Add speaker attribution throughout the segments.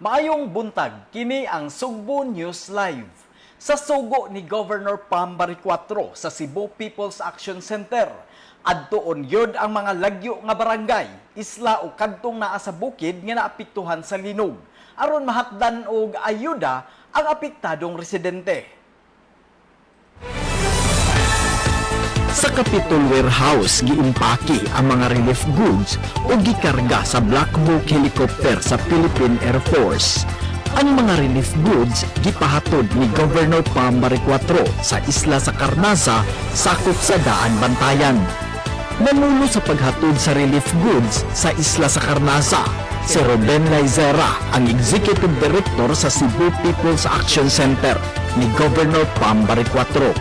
Speaker 1: Maayong buntag, kini ang Sugbo News Live. Sa sugo ni Governor Pam Baricuatro sa Cebu People's Action Center, adtuon gyud ang mga lagyo nga barangay, isla o kadtong naa sa bukid nga naapektuhan sa linog aron mahatdan og ayuda ang apektadong residente.
Speaker 2: Sa Capitol Warehouse, giimpake ang mga relief goods o gikarga sa Black Hawk helicopter sa Philippine Air Force. Ang mga relief goods gipahatod ni Governor Pam Baricuatro sa isla sa Carnaza, sakop sa Daan Bantayan. Namuno sa paghatod sa relief goods sa isla sa Carnaza, si Ruben Laizera, ang Executive Director sa Cebu People's Action Center ni Governor Pam Baricuatro.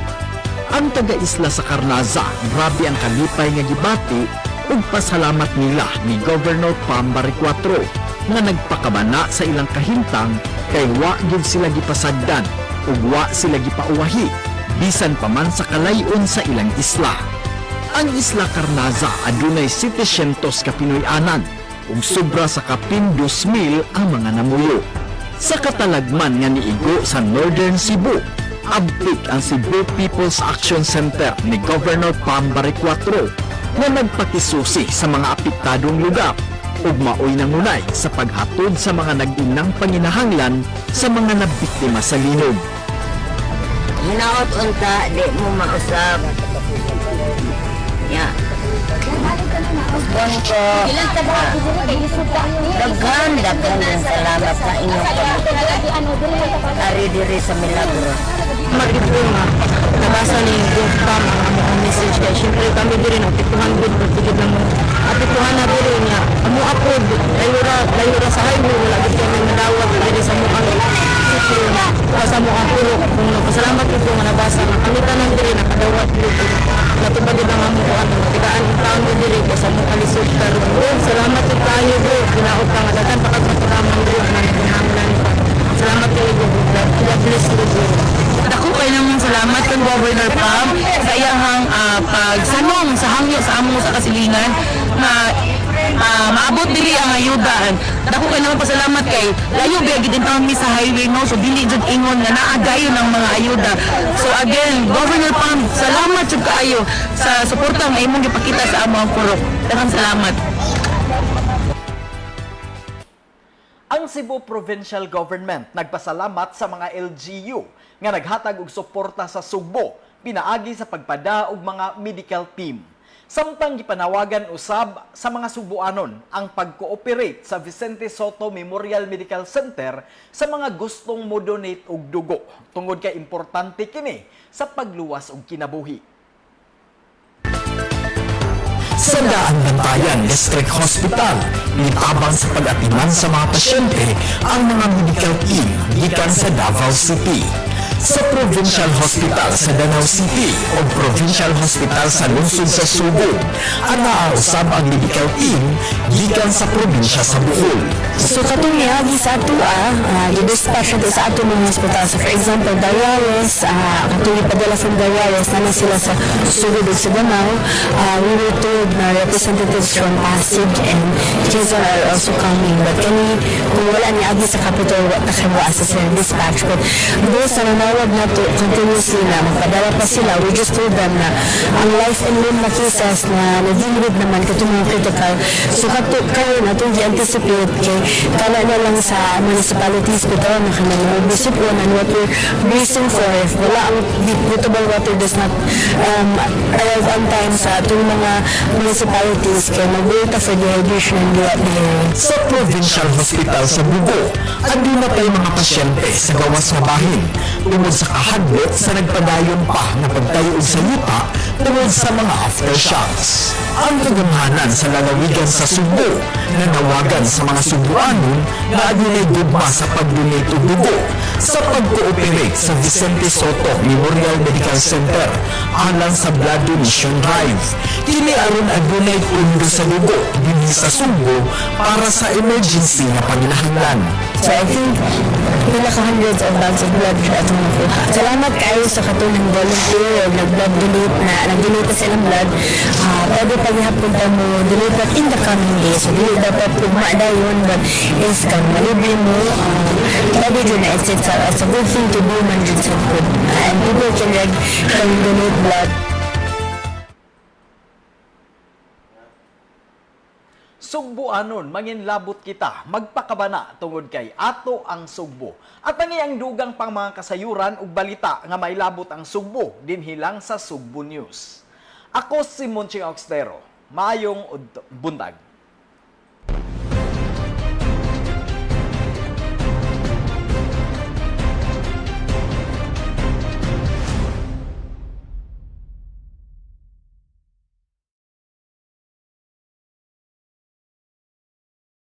Speaker 2: Ang taga-isla sa Carnaza, grabe ang kalipay nga gibati ug pasalamat nila ni Governor Pam Baricuatro nga nagpakabana sa ilang kahimtang kay wa gyud sila gipasagdan ug wa sila gipauwahi bisan pa man sa kalayon sa ilang isla. Ang Isla Carnaza adunay 700 ka Pinoy-anan ug sobra sa kapin 2,000 ang mga namuyo. Sa katalagman nga niigo sa Northern Cebu, abtik ang Cebu People's Action Center ni Governor Pam Baricuatro nga nagpakisusi sa mga apektadong lugar ug maoy nangunay sa paghatod sa mga nag-inang panginahanglan sa mga nabiktima sa linog.
Speaker 3: Hinaot unta di mo mausab. Ya. Usbon ko. Daghan, daghan din salamat sa inyong pag ari diri sa Milagro.
Speaker 4: Magito nga nabasa ni Gov Pam ang among message kay syempre kami diri naapektuhan gud, pagtigid lang mo apektuhan na diri niya amo ako layo ra sa highway, wala gid kami nadawat diri sa among sitio o sa among purok. Kung nagpasalamat ko nga nabasa nga kami tanan diri nakadawat gud, natupad gid ang among kuan, tigaan ang taon mo diri kay sa among kalisod karon. Bro, salamat jud kaayo, bro. Ginaot ka nga daghan pa kag maturaman, bro, nga nagkinahanglan pa. Salamat kaayo, bro. God bless you, bro.
Speaker 5: Dako kay namong salamat kang Governor Pam sa iyahang pagsanong sa hangyo sa among sa kasilingan nga maabot diri ang ayuda. Dako kay namong pasalamat kay layo biya gid taon mi sa highway, no, so dili jud ingon nga naa dayon ang mga ayuda. So again, Governor Pam, salamat jud kaayo sa suporta nga imong gipakita sa among purok. Daghang salamat.
Speaker 1: Ang Cebu Provincial Government nagpasalamat sa mga LGU nga naghatag og suporta sa Sugbo pinaagi sa pagpada og mga medical team. Samtang gipanawagan usab sa mga Subuanon ang pag-cooperate sa Vicente Soto Memorial Medical Center sa mga gustong mo-donate og dugo tungod kay importante kini sa pagluwas og kinabuhi.
Speaker 2: Sa Daan Bantayan District Hospital, nitabang sa pag-atiman sa mga pasyente ang mga medical team gikan sa Davao City. Sa Provincial Hospital sa Danao City o Provincial Hospital sa lungsod sa Sugbo, anaa usab ang medical team gikan sa probinsya sa Bohol.
Speaker 6: So katong niagi sa ato gi-dispatch nato sa ato mga hospital. So for example, Dayales, katong ipadala from Dayales, na sila sa Sugod ug sa Danao. We were told na representatives from Pasig and Quezon are also coming. But kani, kung wala niagi sa Capitol, wa ta kay asa sila dispatch. But those na nanawag na to continuously na magpadala pa sila, we just told them na ang life and limb na cases na na-deal with naman katong mga critical. So kato karon atong gi-anticipate kay kana na lang sa municipalities bitaw na kanang mga and what we're bracing for if wala ang potable water does not arrive on time sa atong mga municipalities kay mag-wait for dehydration and diarrhea.
Speaker 2: Sa Provincial Hospital sa Bogo, aduna pa'y mga pasyente sa gawas nga bahin tungod sa kahadlok sa nagpadayon pa nga pagtayo sa yuta tungod sa mga aftershocks. Ang kagamhanan sa lalawigan sa Sugbo nanawagan sa mga Sugbuanon na adunay gugma sa pag-donate og dugo sa pag-cooperate sa Vicente Soto Memorial Medical Center alang sa blood donation drive. Kini aron adunay pundo sa dugo dinhi sa Sugbo para sa emergency nga panginahanglan.
Speaker 6: So I think pila ka hundreds of bags of blood jud atong nakuha. Salamat kaayo sa katong volunteer o nag-blood donate na nag-donate sa ilang blood. Pwede pa gihapon ta mo donate but in the coming days. So dili dapat ugma dayon, but is kang malibre mo, pwede jud na it's a good thing to do man jud sa good. And people can donate blood.
Speaker 1: Sugboanon, manginlabot kita, magpakabana tungod kay ato ang Sugbo. At ang iyang dugang pang mga kasayuran ug balita nga mailabot ang Sugbo dinhi lang sa Sugbo News. Ako si Monching Austero. Maayong buntag.